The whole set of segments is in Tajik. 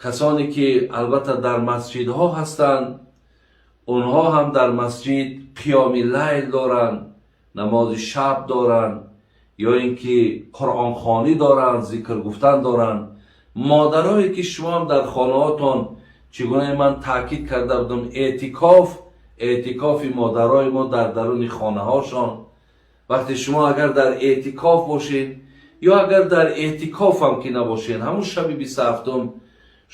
Касоне ки албатта дар масҷидҳо ҳастанд, онҳо ҳам дар масҷид қиёми лайл доранд, намози шаб доранд ё ин ки қуръонхонӣ доранд, зикр гуфтан доранд. Модарое ки шумо ҳам дар хонаҳотон, чӣ гуна ман таъкид карда будам, эътикоф, эътикофи модарои мо дар даруни хонаҳошон. Вақте шумо агар дар эътикоф бошед ё агар дар эътикоф ҳам ки набошед, ҳамун шаби 27-ум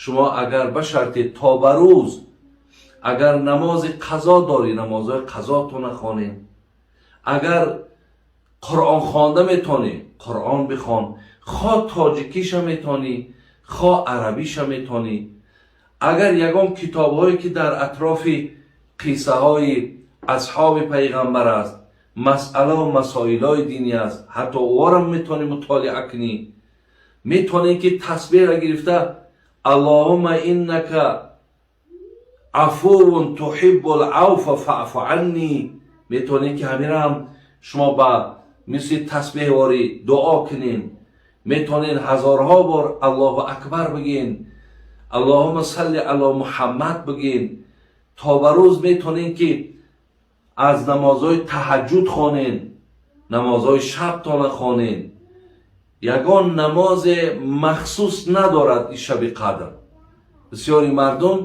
шумо агар ба шарти то ба рӯз агар намози қазо дорӣ, намозҳои қазотона хонед. Агар Қуръон хонда метонӣ, Қуръон бихон, хо тоҷикиша метонӣ, хо арабиша метонӣ. Агар ягон китобҳое ки дар атрофи қиссаҳои асҳоби пайғамбар аст, масъалаву масоилҳои динӣ аст, ҳатто ӯҳорам метавонӣ мутолиа кунӣ. Метавонӣ ки тасбеҳра гирифта «Аллоҳумма иннака афувун туҳиббул авфа фаъфу анни», метавонед ки ҳамира ҳам шумо ба мисли тасбеҳворӣ дуо кунед. Метавонед ҳазорҳо бор «Аллоҳу акбар» бигӯен, «Аллоҳумма салли ало Муҳаммад» бигӯен. То ба рӯз метавонед ки аз намозҳои таҳаҷҷуд хонед, намозҳои шабтона хонед. Ягон намозе махсус надорад ин шаби қадр. Бисёри мардум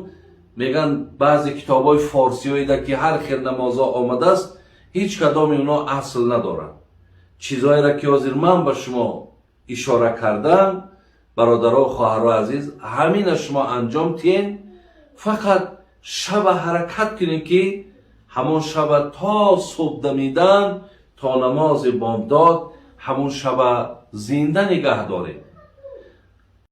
мегӯянд, баъзе китобҳои форсиёида ки ҳар хел намозҳо омадааст, ҳеҷ кадоми онҳо асл надорад. Чизҳоеро ки ҳозир ман ба шумо ишора кардам, бародаро, хоҳаро азиз, ҳамина шумо анҷом тиҳен. Фақат шаба ҳаракат кунем ки ҳамон шаба то субҳ дамидан, то намози бомдод ҳамон шаба зинда нигаҳ доред.